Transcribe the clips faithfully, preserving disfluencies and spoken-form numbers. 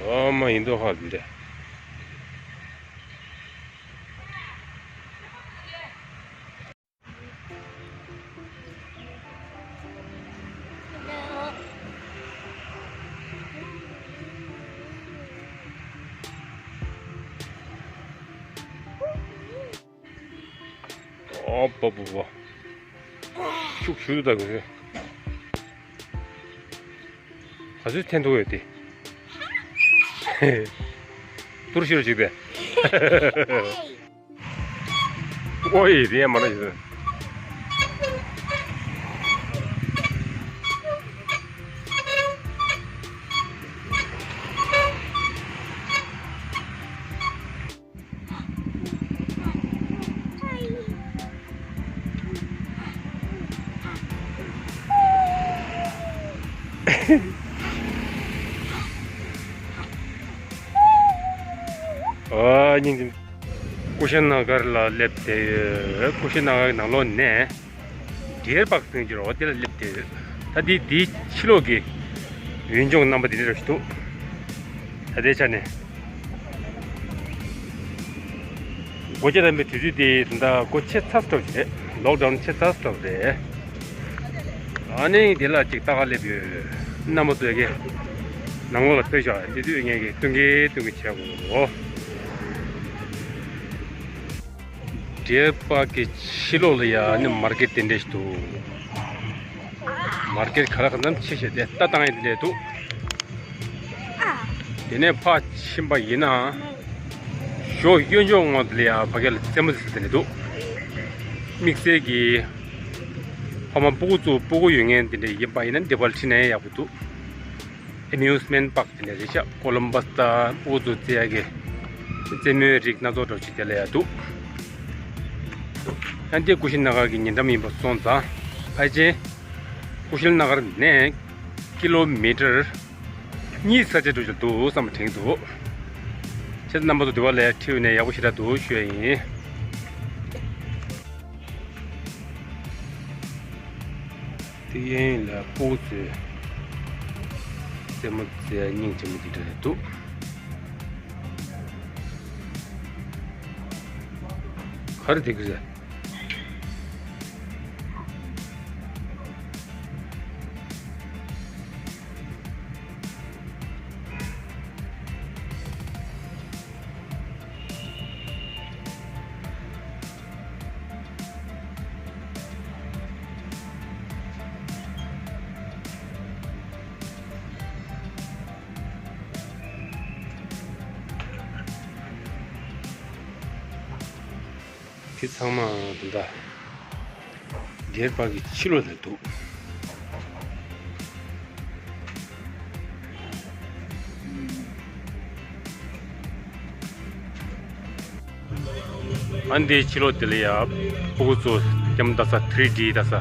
ཨ་མ་ཡིན་མདོག་ཁ་འདི་འདྲ། ཨོ་པོ་པོ་པོ། ཤུགས་ཞུ་དུ་ད་གི་རེད། ག་ཚོད་འཐེན་ཐུབ་ཡོད་དེ། ཏུར་ཤི་རུ་ཅིག་དེ། ཨོ་ཡེ་དེ་ཡང་མ་ན་ཞིག་དེ། ཨ་སྙིང་རྗེ། ཀུ་ཤུ་ན་གར་ལ་སླེབས་བསྡད་ཡོད། ཀུ་ཤུ་ན་གར་གྱི་ནང་ལོགས་ནས། ཌི་ཡར་པཱརྐ་ཟེར་གྱི་རོ་དེ་ལ་སླེབས་བསྡད་ཡོད། ད་འདི་འདིའི་ཕྱི་ལོགས་ཀྱི་ཡུལ་ལྗོངས་རྣམ་པ་འདི་འདྲ་ཞིག་འདུག་ད་ལྟའི་ཆ་ནས། སྒོ་ལྕགས་བསྡམས་པའི་དུས་ཚོད་དེ་ད་ལྟ་སྒོ་ཕྱེ་ཚར་སོང་རེད། ལོག་ཌའུན་ཕྱེ་ཚར་སོང་རེད། ཨ་ནི་དེ་ལ་ཅིག་ལྟ་ག་སླེབས་ཡོད། རྣམ་པ་ཚོས་ཀྱི་ནང་ལོགས་ལ་ཕེབས་ཤོག་དེ་དུས་ངས་ཀྱི་སྟོན་གི་སྟོན་གི་བྱས་གོ། ཌི་ཡར་པཱརྐ་གི་ཕྱི་ལོགས་ལ་ཡ་ནི་མར་ཀེཊ་དེ་འདྲ་ཞིག་འདུག་མར་ཀེཊ་ག་རེ་ག་ཙམ་ཆེ་ཤོས་དེ་ལྟ་སྟངས་ཡིན་དེ་འདྲ་འདུག་དེ་ནས་ཕར་ཕྱིན་པ་ཡིན་ན། ཞོ་གཡོན་ཕྱོགས་ངོས་དེ་ལ་ཡ་ཕ་གི་ལ་རྩེད་མོ་རྩེ་ས་དེ་འདྲ་འདུག་དམིགས་བསལ་གྱི་ཕ་མ་སྤུ་གུ་ཚོ་སྤུ་གུ་ཡོད་མཁན་དེ་འདྲ་ཡིན་པ་ཡིན་ན་འདི་པར་ཁྲིད་ན་ཡག་པོ་འདུག་ཨེ་མིའུ་སི་མེན་ཊི་པཱརྐ་དེ་འདྲ་རེད་ཤག་ཀོ་ལམ་བྷ་སི་དང་སྤུ་གུ་ཚོ་རྩེ་ཡག་གི་རྩེད་མོའི་རིགས་སྣ་ཚོགས་འདྲ་ཅིག་དེ་ལ་ཡ་འདུག་ཡང་དེ་ཀུ་ཤུ་ན་གར་གྱི་ཉེ་འགྲམ་ཡིན་པ་སོང་ཙང་ཕལ་ཆེར་ཀུ་ཤུ་ན་གར་ནས་ཀི་ལོ་མི་ཊར་གཉིས་ས་ཆ་འགྲོ་རྒྱུ་འདུག་བསམ་པ་དྲན་གྱི་འདུག་བྱས་ཙང་རྣམ་པ་ཚོ་དེ་པར་ལ་ཁྲིད་ནས་ཡག་པོ་ཞེ་དྲག་འདུག་ཞུ་ཡ་ཡིན། དེ་གཡས་གཡོན་ལ་སྤུ་གུ་ཚོས་རྩེད་མོ་རྩེ་ཡ་སྙིང་རྗེ་མོ་དེ་འདྲ་རེད་འདུག་ག་རེ་བྱེད་ཀྱི་རེད། དེ་ཚང་མ་དེ་འདྲ་ཌི་ཡར་པཱརྐ་གི་ཕྱི་ལོགས་ལ་འདུག་ཨ་འདིའི་ཕྱི་ལོགས་དེ་ལ་ཡ་སྤུ་གུ་ཚོ་ལྟད་མོ་ལྟ་ས་ཐི་རི་ཌི་ལྟ་ས་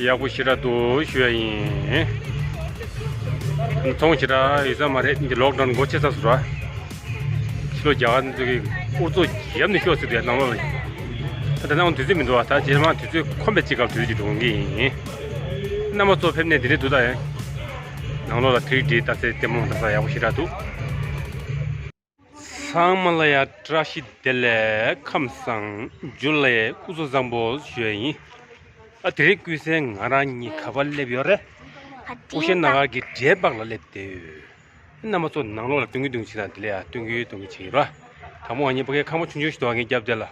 ཡག་པོ་ཞེ་དྲག་འདུག་ཞུ་ཡ་ཡིན། ཚོང་ཞེ་དྲག་ཡོད་ས་མ་རེད། འདི་ལོག་ཌའུན་སྒོ་ཕྱེ་ཚར་སོང་ར། ཕྱི་ལོགས་རྒྱ་གར་ཚོ་གི་ཨུ་ཚུགས་རྒྱབ་ནས་ཤོག་ཟེར་དུས་ནང་ལོགས་ལ། ད་ནང་དུས་ཚོད་མི་འདུག་བ། ད་རྗེས་མ་དུས་ཚོད་ཁོམ་པའི་གཅིག་སྐབས་དུས་ཚོད་ཅིག་འགྲོ་གི་ཡིན། རྣམ་པ་ཚོ་ཕེབས་ནས་དེ་འདྲས་འདུག་ད་ཡ། ནང་ལོགས་ལ་ཐི་རི་ཌི་ལྟ་སའི་ལྟད་མོ་ལྟ་ས་ཡག་པོ་ཞེ་དྲག་འདུག་ཚང་མ་ལ་ཡ་བཀྲ་ཤིས་བདེ་ལེགས། ཁམས་བཟང་། ཇུ་ལེ། སྐུ་གཟུགས་བཟང་པོ་ཞུ་ཡ་ཡིན། ཨ་དེ་རིང་ཀུན་གསལ་ང་རང་གཉིས་ག་པར་སླེབས་ཡོད་རེད། ཀུ་ཤུ་ན་གར་གྱི་ཌི་ཡར་པཱརྐ་ལ་སླེབས་བསྡད་ཡོད། རྣམ་པ་ཚོ་ནང་ལོགས་ལ་སྟོན་གི་སྟོན་གི་བྱེད་དང་དེ་ལ་ཡ་སྟོན་གི་སྟོན་གི་བྱེད་ཀྱི་ར། དང་པོ་ང་གཉིས་ཕ་གིའི་ཁང་པ་ཆུང་ཆུང་ཞིག་འདུག་ངའི་རྒྱབ་དེ་ལ།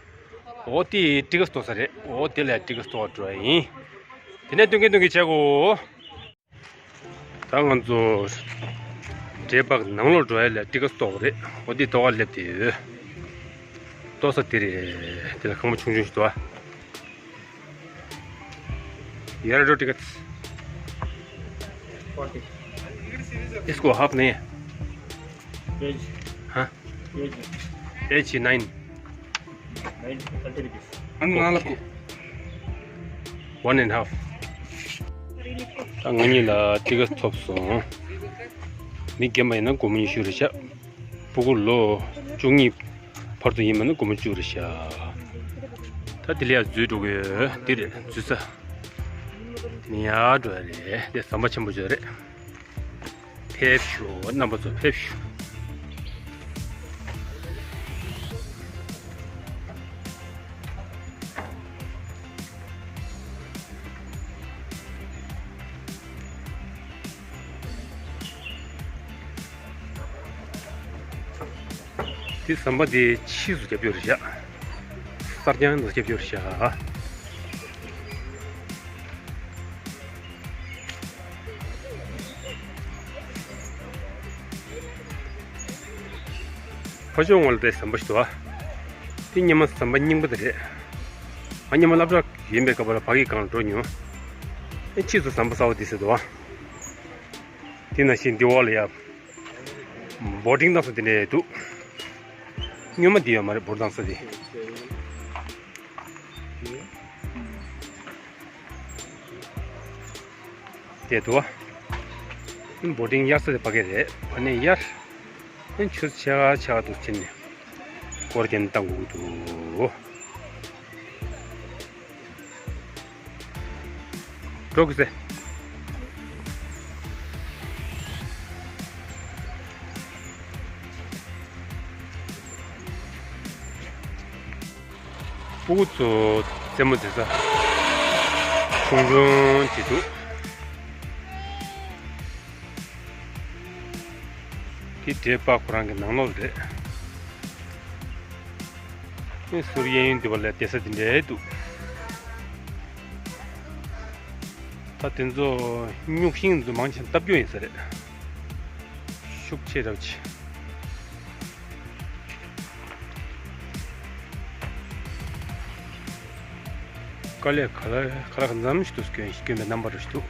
འོ་དེ་ཊི་ཀེ་ཊི་སི་ཊོར་ས་རེད། འོ་དེ་ལ་ཡ་ཊི་ཀེ་ཊི་སི་ཊོར་འགྲོ་ཡ་ཡིན། དེ་ནས་སྟོན་གི་སྟོན་གི་བྱེད་གོ། ད་ང་ཚོ་ཌི་ཡར་པཱརྐ་ནང་ལོགས་འགྲོ་ཡ་ལ་ཊི་ཀེ་ཊི་སི་ཊོར་རེད། འོ་དེ་ཐོག་ཁར་སླེབས་བསྡད་ཡོད། ལྟོ་ས་དེ་རེད། དེ་ལ་ཁང་པ་ཆུང་ཆུང་ཞིག་འདུག་ཨ། Here are two tickets. Forty. इसको हाफ नहीं है? Veg. हाँ? Veg. Veg nine. Nine, thirty rupees. ཨ་ནི་ང་ལ་ཁུ། One and half. ད་ང་གཉིས་ལ་ཊི་ཀེ་ཊི་ཐོབ་སོང་། མི་རྒན་པ་ཡིན་ན་སྒོར་མོ་ཉི་ཤུ་རེད་ཤག་སྤུ་གུ་ལོ་བཅུ་གཉིས་བར་དུ་ཡིན་པ་ན་སྒོར་མོ་བཅུ་རེད་ཤག་ད་དེ་ལ་ཡ་འཛུལ་འགྲོ་གི་ཡོད། འདི་རེད་འཛུལ་ས། དེ་ནས་ཡར་འགྲོ་ཡ་རེད། དེ་ཟམ་པ་ཆེན་པོ་ཅིག་རེད། ཕེབས་ཤོག་རྣམ་པ་ཚོ་ཕེབས་ཤོག་འདི་ཟམ་པ་འདི་ཕྱིས་སུ་རྒྱབ་ཡོད་རེད་ཤག་གསར་རྐྱང་དུ་རྒྱབ་ཡོད་རེད་ཤག་ཕ་ཕྱོགས་ངོས་ལ་དེ་ཟམ་པ་ཞིག་འདུག་ཨ། དེ་སྔོན་མ་ཟམ་པ་རྙིང་པ་དེ་རེད། ང་སྔོན་མ་སློབ་གྲྭ་ཡིན་པའི་སྐབས་ལ་ཕ་གིའི་སྒང་འགྲོ་མྱོང་། ཨེ་ཕྱིས་སུ་ཟམ་པ་གསར་པ་འདི་ཟེར་འདུག་ཨ། དེ་ནང་བཞིན་འདི་འོག་ལ་ཡ། བོ་ཊིང་བཏང་ས་དེ་འདྲ་འདུག་སྔོན་མ་འདི་ཡོད་མ་རེད་བོ་ཊིང་བཏང་ས་དེ། དེ་འདུག་ཨ། བོ་ཊིང་གཡར་ས་དེ་ཕ་གི་རེད། ཨ་ནི་གཡར། ཨ་ནི་ཆུ་ཚོད་ཕྱེད་ཀ་ཕྱེད་ཀ་འདུག་ཕྱིན་ནས། སྐོར་རྒྱག་བཏང་དགོས་ཀྱི་འདུག་འགྲོ་དགོས་ཟེར། སྤུ་གུ་ཚོ་རྩེད་མོ་རྩེ་ས་ཆུང་ཆུང་ཅིག་འདུག་དེ་འདྲའི་པཱརྐ་ཁོ་རང་གི་ནང་ལོགས་རེད། ཨེ་ཟུར་གཡས་གཡོན་དེ་བ་ལ་བསྡད་ས་དེ་འདྲ་འདུག་ད་དེ་ཚོ་སྨྱུག་ཤིང་དེ་ཚོ་མང་ཆེ་བཏབ་རྒྱུ་ཡིན་ས་རེད། ཤུགས་ཆེ་རབ་ཆེ། དཀའ་ལས་ཁ་ལ་ཁ་ལག་འཛོམས་ཤིག་ཏུ་སྐྱོན་སྐྱོན་པའི་རྣམ་པ་རུ་ཞིག་འདུག་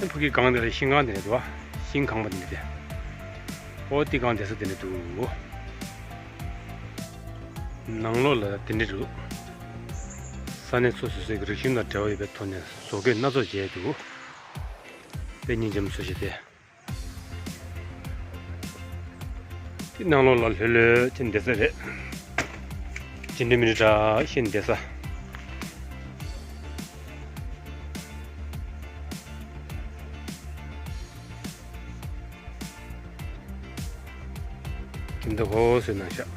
ཨེ་ཕ་གི་སྒང་དེ་ལ་ཤིང་སྒང་དེ་རེད་འདུག་བ། ཤིང་ཁང་པ་དེ་འདྲ་དེ། ཨོ་དེ་སྒང་བསྡད་ས་དེ་འདྲ་འདུག་ནང་ལོགས་ལ་དེ་འདྲ་འདུག་ས་གནས་སོ་སོ་སོའི་རིག་གཞུང་དང་འབྲེལ་བ་ཡོད་པའི་ཐོག་ནས་བཟོ་བཀོད་སྣ་ཚོགས་བྱས་འདུག་དཔེ་སྙིང་རྗེ་མོ་བཟོ་བྱས་ཏེ། དེ་ནང་ལོགས་ལ་ལྷོད་ལྷོད་ཅིག་བསྡད་ས་རེད། ཅི་འདྲ་མི་འདྲ་ཞིག་བསྡད་ས། དེ་འདྲ་གོ་སོད་ན་ཤག་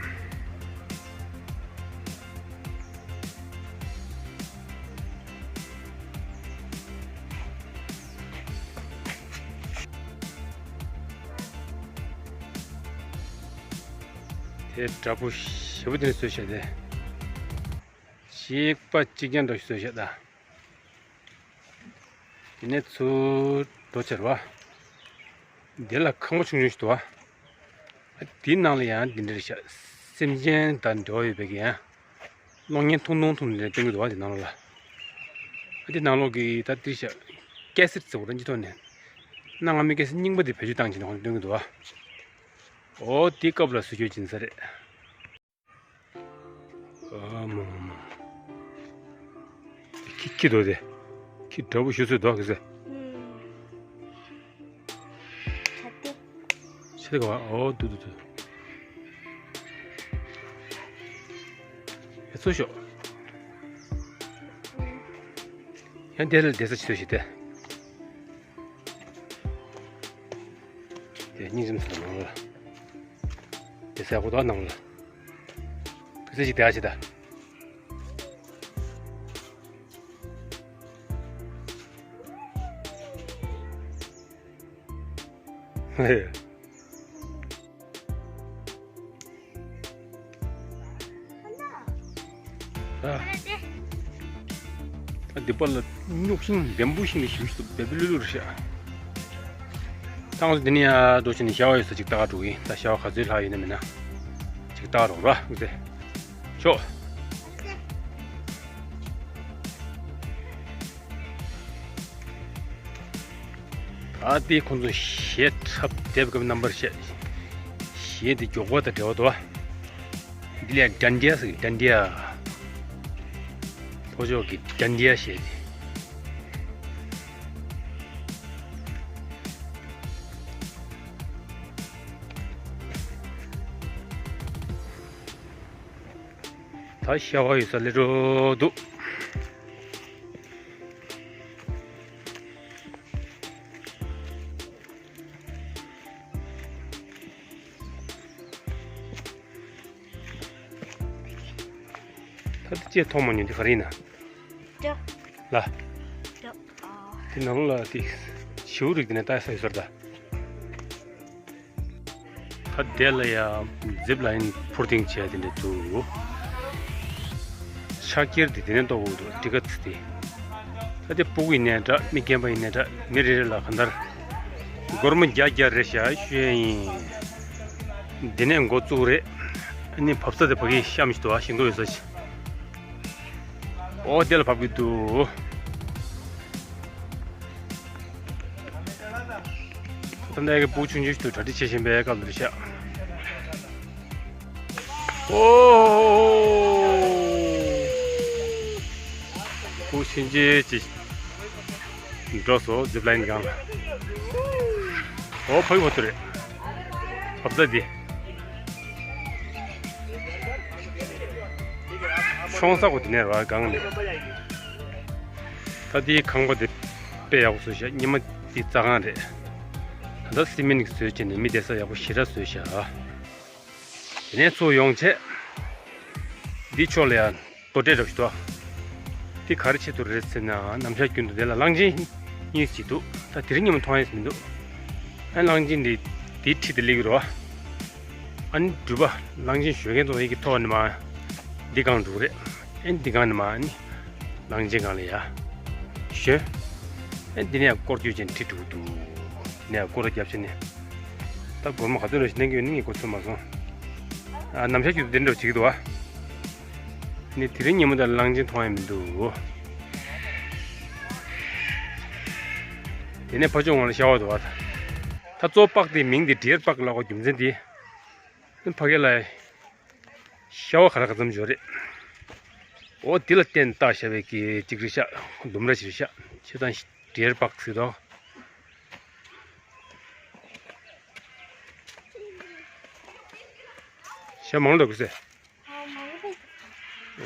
དེ་འདྲ་པོ་ཞེ་པོ་དེ་ནས་བཟོས་བཞག་དེ། གཅིག་པ་གཅིག་རྐྱང་འདྲ་ཞིག་བཟོས་བཞག་ད། དེ་ནས་ཚུར་འགྲོ་ཕྱིར་བ། འདི་ལ་ཁང་པ་ཆུང་ཆུང་ཞིག་འདུག་བ། དེའི་ནང་ལ་ཡང་འདི་འདྲ་རེད་ཤག་སེམས་ཅན་དང་འབྲེལ་བ་ཡོད་པའི་གི་ཡང་། གློག་བརྙན་ཐུང་ཐུང་ཐུང་འདི་འདྲ་སྟོན་གྱི་འདུག་བ་དེ་ནང་ལ། དེ་ནང་ལོགས་ཀྱི་ད་འདི་ཤག་ཀེ་སེཊ་ཟེར་བ་རང་གི་ཐོག་ནས། གནའ་སྔ་མོའི་ཀེ་སེཊ་རྙིང་པ་དེ་བེད་སྤྱོད་བཏང་བྱས་ནས་ཁོང་ཚོས་སྟོན་གྱི་འདུག་བ། ཨོ་དེ་སྐབས་ལ་བཟོ་བཅོས་ཕྱིན་ས་རེད། ཨ་མ་མ་མ། ཁྱི་ཁྱི་འདུག་དེ། ཁྱི་འདྲ་པོ་ཞིག་བཟོས་འདུག་གི་ཟེར། ཆེ་ག་བ་ཨོ་འདུག་འདུག་འདུག་ཨེ་ཚོ་ཤོག་ཡང་དེ་ལ་བསྡད་ས་ཅིག་བཟོས་ཤིག་དེ། དེ་སྙིང་རྗེ་མོ་ཟེར་ནང་ལ། དེ་ཟེར་གོ་ད་ནང་ལ། ཁུ་ཚེ་ཞིག་དེ་ཨ་ཞིག་ད། ཧེ། ཨ། ད་འདི་པ་ལ་སྨྱུག་ཤིང་འདེམ་བུ་ཤིང་གི་ཞུ་ཞུ་བེ་བེ་ལུ་ལུ་རུ་ཤ། ད་ང་ཚོ་འདི་ནས་ཡར་འགྲོ་ཕྱིན་ནས་ཤ་བ་ཡོད་ས་ཅིག་ལྟ་ག་འགྲོ་གི་ཡིན། ད་ཤ་བ་ག་ཚོད་ལྷག་ཡོད་ན་མེད་ན་ཅིག་ལྟ་ག་རོགས་ར་ངུ་ཚེ། ཤོག་ད་ལྟའི་ཁོང་ཚོ་གཞས་འཁྲབ་སྡེབ་སྐབས་རྣམ་པར་བཤད། གཞས་འདི་མགྱོགས་པོ་དང་འབྲེལ་བ་འདུག་བ། འདི་ལ་ཌན་ཌི་ཡ་ཟེར་གི་ཌན་ཌི་ཡ། ལྷོ་ཕྱོགས་ཀྱི་ཌན་ཌི་ཡ་གཞས་འདི། ད་ཤ་བ་ཡོད་ས་སླེབས་འགྲོ་འདུག། ད་ལྟ་ཅེས་མཐོང་མ་མྱོང་དེ་ག་རེ་ཡིན་ན། ལ། དེ་ནང་ལ་དེ་བྱིའུ་རིགས་དེ་ནས་ལྟ་ས་ཡོད་ས་རེད་ད། ད་དེ་ལ་ཡ་ཛིབ་ལ་ཡིན་འཕུར་ལྡིང་བྱས་དེ་འདྲ་འདུག་ཕྱག་འཁྱེར་དེ་དེ་ནས་གཏོང་དགོས་འདུག་ཊི་ཀེ་ཊི་དེ། ད་དེ་སྤུ་གུ་ཡིན་ནའི་འདྲ། མི་རྒན་པ་ཡིན་ནའི་འདྲ། མི་རེ་རེ་ལ་གང་ལྟར་སྒོར་མོ་བརྒྱ་བརྒྱ་རེད་ཤག་ཞུ་ཡ་ཡིན། འདི་ནས་འགོ་བཙུགས་རེད། ཨ་ནི་བབས་ས་དེ་ཕ་གིའི་གཤམ་ཞིག་འདུག་ཨ། ཤིང་ཏོག་ཡོད་ས་ཞིག་ཨོ་དེ་ལ་བབས་ཀྱི་འདུག་ད་ལྟ་ཡ་གི་སྤུ་གུ་ཆུང་ཆུང་ཞིག་འདུག་གྲ་སྒྲིག་བྱེད་བཞིན་པའི་སྐབས་འདིར་ཤག་ཨོ། སྤུ་གུ་ཆུང་ཆུང་ཅིག་འགྲོ་སོང་ཛིབ་ལ་ཡིན་སྒང་ལ། ཨོ་ཕ་གི་བ་ཐུ་རེད། བབས་ས་འདི། ཤོང་ས་གོ་དེ་ནས་ར་སྒང་ནས། ད་དེའི་ཁང་པ་དེ་དཔེ་ཡག་པོ་བཟོས་ཤག་ཉི་མ་དེ་རྩྭ་ཁང་རེད། ད་ལྟ་སི་མེན་གྱིས་བཟོས་བྱས་ནས་མི་བསྡད་ས་ཡག་པོ་ཞེ་དྲག་བཟོས་ཤག་དེ་ནས་ཚུར་ཡོང་བྱས། འདི་ཕྱོགས་ལ་ཡང་རྡོ་གྲལ་འདྲ་པོ་ཞིག་འདུག་དེ་ག་རེ་ཆེད་དུ་རེད་ཟེར་ན། ནམ་ཞག་རྒྱུན་དུ་དེ་ལ་གླང་ཆེན་གཉིས་ཅིག་འདུག་ད་དེ་རིང་ཉིན་མོ་མཐོང་ཡས་མི་འདུག་ཨ་གླང་ཆེན་འདི་དེའི་འཁྲིས་དེ་སླེབས་ཀྱི་རེད་པ། ཨ་ནི་འགྲུལ་པ་གླང་ཆེན་གཞོན་སྐྱེས་ཚོ་ཡི་གི་ཐོག་ནས་མར་འདི་སྒང་འགྲོ་གི་རེད། ཨ་ནི་འདི་སྒང་ནས་མར་ཨ་ནི་གླང་ཆེན་སྒང་ལ་ཡ་ཞོན། ཨ་ནི་འདི་ནས་སྐོར་སྐྱོད་བྱས་ནས་ཁྲིད་འགྲོ་གི་འདུག་འདི་ནས་སྐོར་ར་བརྒྱབ་བྱས་ནས། ད་སྒོར་མོ་ག་ཚོད་རེ་ཞིག་གནང་གི་ཡོད་ངས་གོ་ཚོད་མ་སོང་། ཨ་ནམ་ཞག་རྒྱུན་དུ་འདི་འདྲ་བྱེད་ཀྱི་འདུག་ཨ། ནི་དེ་རིང་ཉིན་མོ་དེར་གླང་ཆེན་མཐོང་ཡ་མི་འདུག་དེ་ནས་ཕ་ཕྱོགས་ངོས་ལ་ཤྭ་བ་འདུག་ཨ། ད་གཙོ་བོ་པག་དེའི་མིང་དེ་ཌི་ཡར་པག་ལབ་དགོས་རྒྱུ་མཚན་དེ། ཕ་གི་ལ་ཤྭ་བ་ག་ལ་ག་ཙམ་ཡོད་རེད། འོ་དེ་ལ་བརྟེན་བཏགས་བཞག་པའི་གི་གཅིག་རེད་ཤག་ལྡུམ་ར་ཞིག་རེད་ཤག་བྱས་ཙང་ཌི་ཡར་པག་ཟེར་དོ། ཤྭ་མང་འདུག་གི་ཟེར།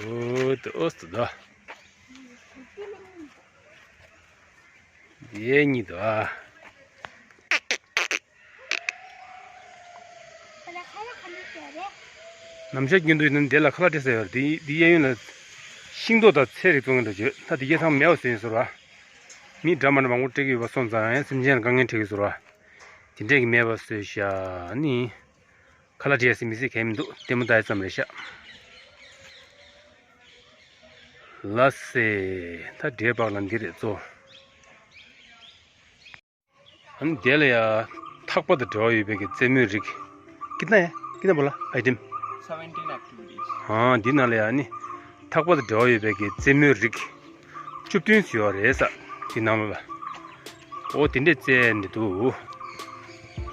འོ་དེ་ཨོ་སི་ད། དེ་གཉིས་འདུག་ཨ། ནམ་ཞག་རྒྱུན་དུ་ཡིན་ན་འདི་ལ་ཁ་ལག་སྤྲད་ས་ཡོད་རེད། འདི་འདི་གཡས་གཡོན་ལ་ཤིང་ཏོག་དང་ཚལ་རིགས་བཙོང་མཁན་འདྲ་བྱོས། ད་དེ་གའི་ཚང་མ་མེད་པ་བཟོས་ཡིན་ཟེར་བ། མི་འདྲ་མ་འདྲ་མང་པོ་སྤྲད་ཀྱི་ཡོད་པ་སོང་ཙང་ཡང་སེམས་ཅན་ལ་དཀའ་ངལ་འཕྲད་ཀྱི་ཟེར་བ། དེ་འདྲས་ཀྱི་མེད་པ་བཟོས་ཤག་ནི། ཁ་ལག་སྤྲད་ཡ་ཟེར་མི་ཟེར་གང་ཡང་མི་འདུག་ལྟད་མོ་ལྟ་ཡ་ཙམ་རེད་ཤག་ལགས་སེ། ད་ཌི་ཡར་པག་ལ་འདི་རེད་གཙོ། ཨ་ནི་དེ་ལ་ཡ་ཐག་པ་དང་འབྲེལ་བ་ཡོད་པའི་གི་རྩེད་མོའི་རིགས། ཀི་ཏན་ཡ། ཀི་ཏན་བོ་ལ་ཨའི་ཊེམ། Seventeen activities. ཨ་འདི་ནང་ལ་ཡ་ནི་ཐག་པ་དང་འབྲེལ་བ་ཡོད་པའི་གི་རྩེད་མོའི་རིགས་བཅུ་བདུན་ཙམ་ཡོད་རེད་ས། དེ་ནང་ལོགས་ལ། འོ་དེ་འདྲས་རྩེད་ནས་འདུག་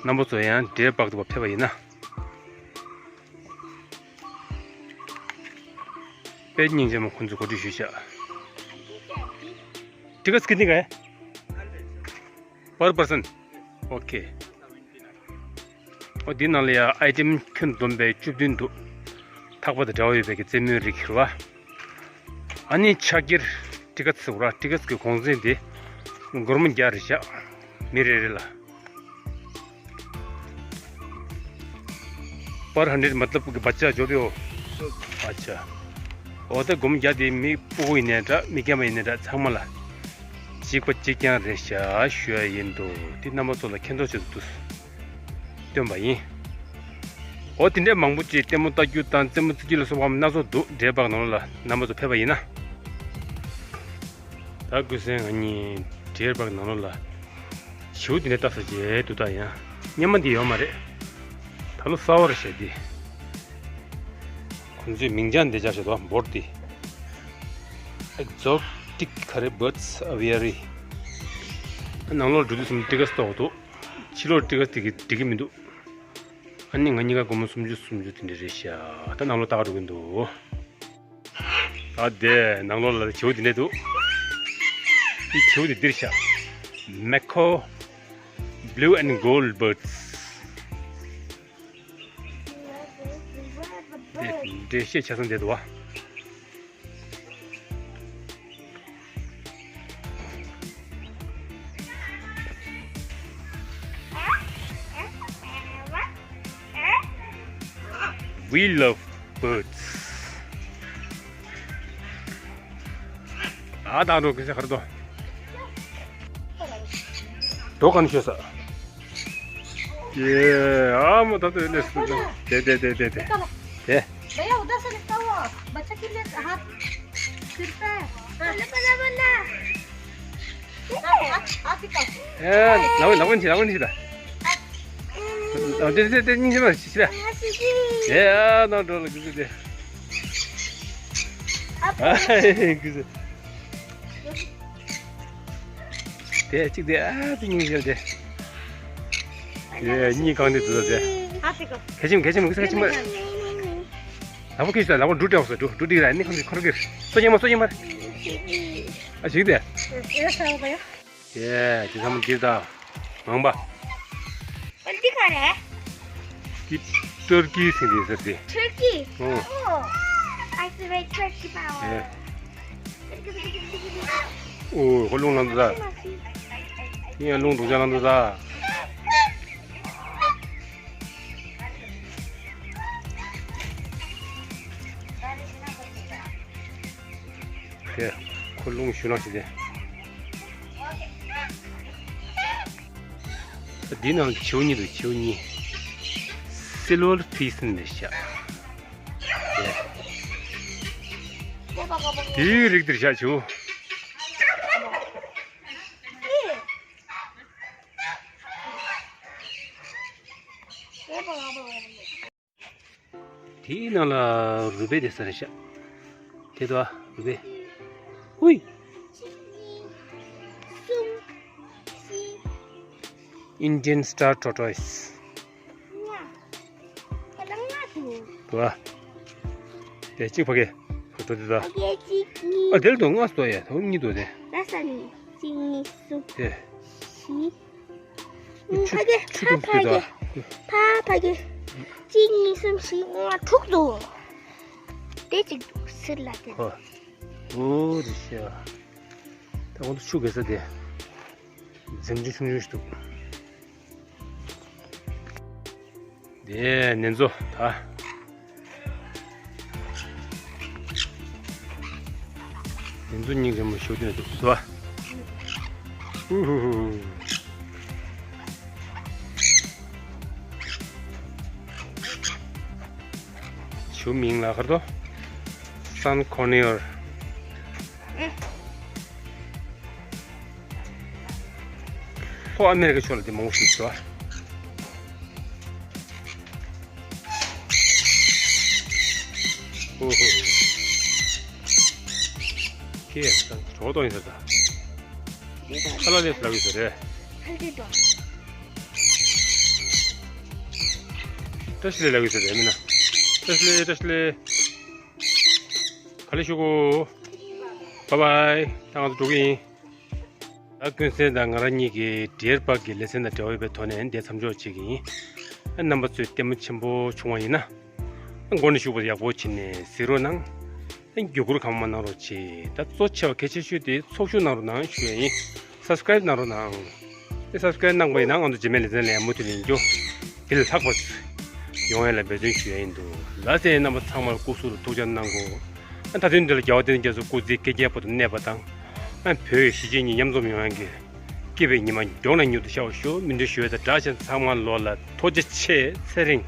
རྣམ་པ་ཚོ་ཡང་ཌི་ཡར་པག་ཏུ་ཕེབས་པ་ཡིན་ན། དཔེ་སྙིང་རྗེ་མོ་ཁོང་ཚོས་གོ་སྒྲིག་ཞུས་ཤག་ཊི་ཀེ་ཊི་ཀི་ཏི་ག་ཡ། Per person. Okay. འོ་འདི་ནང་ལ་ཡ་ཨའི་ཊེམ་ཁྱོན་བསྡོམས་པས་བཅུ་བདུན་འདུག་ཐག་པ་དང་འབྲེལ་བ་ཡོད་པའི་གི་རྩེད་མོའི་རིགས་རེད་བ། ཨ་ནི་ཕྱག་འཁྱེར་ཊི་ཀེ་ཊི་ཟེར་བ་ར། ཊི་ཀེ་ཊི་གི་གོང་ཚད་དེ་སྒོར་མོ་བརྒྱ་རེད་ཤག་མི་རེ་རེ་ལ། པར་ཧན་ཌེཌ་མ་ཏལབ་གི་བ་ཅ་ཇོ་དེའོ། ཨ་ཅ། འོ་ད་སྒོར་མོ་བརྒྱ་དེ་མི་སྤུ་གུ་ཡིན་ནའི་འདྲ། མི་རྒན་པ་ཡིན་ནའི་འདྲ། ཚང་མ་ལ་གཅིག་པ་གཅིག་རྐྱང་རེད་ཤག་ཞུ་ཡ་ཡིན་འདུག་དེ་རྣམ་པ་ཚོ་ལ་མཁྱེན་རྟོགས་ཆེད་དུ་སྟོན་པ་ཡིན། འོ་དེ་འདྲས་མང་པོ་ཅིག་ལྟད་མོ་ལྟ་རྒྱུ་དང་རྩེད་མོ་རྩེ་རྒྱུ་ལ་སོགས་པ་སྣ་ཚོགས་འདུག་ཌི་ཡར་པག་ནང་ལོགས་ལ་རྣམ་པ་ཚོ་ཕེབས་པ་ཡིན་ན། ད་ཀུན་གསལ་ང་གཉིས་ཌི་ཡར་པག་ནང་ལོགས་ལ་བྱིའུ་དེ་འདྲ་ལྟ་ས་མཇལ་འདུག་ད་ཡང་སྔོན་མ་འདི་ཡོད་མ་རེད། ད་ལོ་གསར་པ་རེད་ཤག་འདི། ཁོང་ཚོས་མིང་བྱང་འདི་སྦྱར་བཞག་འདུག་བོར་ཌི། Exotic ག་རེ་Birds Aviary། ནང་ལོགས་འགྲོ་དུས་ཙམ་ཊི་ཀེ་ཊི་གཏོང་དགོས་འདུག་ཕྱི་ལོགས་ཊི་ཀེ་ཊི་དེ་གི་འགྲིག་གི་མི་འདུག་ཨ་ནི་ང་གཉིས་ཀ་སྒོར་མོ་སུམ་ཅུ་སུམ་ཅུ་དེ་འདྲ་རེད་ཤག་ད་ནང་ལོགས་ལྟ་ག་འགྲོ་གི་འདུག་ཨ་དེ་ནང་ལོགས་ལ་བྱིའུ་དེ་འདྲ་འདུག་འདི་བྱིའུ་དེ་འདིར་ཤག Mako blue and gold birds། དེ་འགྲེལ་བཤད་ཆ་ཚང་བསྡད་འདུག་བ། We love birds. ཨ་དང་འགྲོ་གི་ཟེར་གར་དོ། དོ་ག་ནས་ཤོད་ས། ཡེ་ཨ་མོ་ད་ལྟ་ལས་སུ་དེ་དེ་དེ་དེ་དེ་དེ། भैया, उधर से निकला हुआ। बच्चा के लिए हाथ सिर पे। बोला, बोला, बोला। ཨེ་ལ་ཝེ་ལ་ཝེ་ཆི་ལ་ཝེ་ཆི་ད། ཨ་དེ་དེ་དེ་སྙིང་རྗེ་མ་ཆི་ཆི་ད། ཨེ་ཨ་ནང་འགྲོ་ལ་གུ་ཟེ་དེ། ཨ་གུ་ཟེ། དེ་གཅིག་དེ་ཨ་དེ་སྙིང་རྗེ་དེ། ཡེ་གཉིས་གང་དེ་དུ་དེ། ཨ་དེ་གོ། གལ་ཆེན་གལ་ཆེན་གལ་ཆེན་མ། ལག་པ་ཁྱེར་ཤོག་ལག་པ་འབྲུ་སྤྲད་འོང་ས། འབྲུ་འབྲུ་འགྲིག་ར་ནི་ཁོ་ཁོ་ར་གིར་སོ་ཉན་མ་སོ་ཉན་མ། ཨ་ཞིག་དེ། ཡེ་དེ་ཚང་མ་འདིར་ད། ངང་པ། འདི་ག་རེད། འདི་ཏུར་ཀི་ཟེར་དེ་ཟེར་དེ། Turkey. ཨོ། Oh, I see red turkey power. ཡེ། ཨོ་ཁོ་རླུང་ལངས་འདུག་ད། ཡིན་ཡང་རླུང་སྡུག་ཅག་ལངས་འདུག་ད། དེ་ཁོ་རླུང་ཞུ་ན་ཞིག་དེ། འདི་ནང་བྱིའུ་གཉིས་འདུག་བྱིའུ་གཉིས། Silver Pheasant ནས་བཞག་དེའི་རིགས་འདིར་བཞག་བྱིའུ། དེའི་ནང་ལ་རུས་སྦལ་དེ་ས་རེ་ཤག་དེ་དོ་རུས་སྦལ། ཧུའི། Indian Star Tortoise. དོ། དེ་གཅིག་ཕ་གི། དོ་དེ་དོ། ཨ་དེ་ལ་དོ་ལྔ་སྟོ་ཡ་དོ་གཉིས་དོ་དེ། ལ་ས་ནི་གཅིག་གཉིས་གསུམ། དེ། བཞི། ཕ་གི་ཕ་ཕ་གི་ཕ་ཕ་གི། གཅིག་གཉིས་གསུམ་བཞི་ལྔ་དྲུག་འདུག་དེ་གཅིག་འདུག་སིར་ལ་དེ། ཧོ། ཨོ་རི་ཤ། ད་ཁོང་ཚོ་ཆུ་གེ་ས་དེ། འཛེམ་ཆུང་ཆུང་ཆུང་ཞིག་འདུག་དེ་ནེ་ཙོ་ད། ཡིན་ཚུལ་སྙིང་རྗེ་མོ་ཞུ་དོན་འདུག་སོ། ཧུ་ཧུ་ཧུ། ཆུ་མིང་ལ་ཁར་དོ། Sun Conure། ལྷོ་ཨ་མེ་རི་ཀ་ཕྱོགས་ལ་དེ་མང་པོ་ཞིག་འདུག་ཨ། ཧུ་ཧུ་ཧུ། ཁྱེད་ཡང་གྲོགས་གཏོང་ཡིན་ཟེར་ད། ཁ་ལག་ལས་སུ་ལབ་ཡོད་ཟེར་རེད། ཁ་ལག་ལས་སུ། བཀྲ་ཤིས་ལས་ལབ་ཡོད་ཟེར་རེད་མིན་ན། བཀྲ་ཤིས་ལས་བཀྲ་ཤིས་ལས། ག་ལེ་ཞུ་གོ། བཱའི་བཱའི། ད་ང་ཚོ་འགྲོ་གི་ཡིན། ད་ཀུན་གསལ་དང་ང་རང་གཉིས་ཀྱི་འབྲེལ་བ་གི་ལེ་ཚན་དང་འབྲེལ་བ་ཡོད་པའི་ཐོག་ནས་འདིར་མཚམས་འཇོག་བྱེད་ཀྱི་ཡིན། རྣམ་པ་ཚོས་ལྟད་མོ་ཆེན་པོ་བྱུང་བ་ཡིན་ན། མགོ་ནས་གཞུག་བར་ཡག་པོ་བྱས་ནས་གཟིགས་རོགས་གནང་། བརྒྱུད་སྐུར་གང་མང་གནང་རོགས་གྱིས། ད་གཙོ་ཆེ་བ་གལ་ཆེ་ཤོས་དེ་ཚོགས་ཞུགས་གནང་རོགས་གནང་ཞུ་ཡ་ཡིན། སབ་སི་ཀ་རེབ་གནང་རོགས་གནང་། དེ་སབ་སི་ཀ་རེབ་གནང་པ་ཡིན་ན་ང་ཚོ་རྗེས་མའི་ལེ་ཚན་ལ་ཡང་མུ་མཐུད་ལེན་རྒྱུ། དེ་ལས་ལྷག་པ་ཡོང་ཡ་ལ་འབད་བརྩོན་ཞུ་ཡ་ཡིན་འདུག་ལགས་སེ། རྣམ་པ་ཚང་མར་སྐུ་གཟུགས་ལ་ཐུགས་ཅག་གནང་དགོས། ད་དུང་འདི་ལ་རྒྱལ་བ་བསྟན་འཛིན་རྒྱ་མཚོ་སྐུ་ཚེ་བསྐལ་བརྒྱའི་བར་དུ་གནས་པ་དང་། བོད་གཞིས་བྱེས་གཉིས་མཉམ་འཛོམས་ཡོང་ཡ་གི། སྐྱིད་པའི་ཉི་མ་མགྱོགས་ནས་མྱུར་དུ་ཤར་བར་ཤོག་སྨོན་འདུན་ཞུ་ཡ་དང་སྦྲགས་གཞན་ཚང་མ་ལོ་ལ་ཐུགས་རྗེ་ཆེ། ཚེ་རིང་།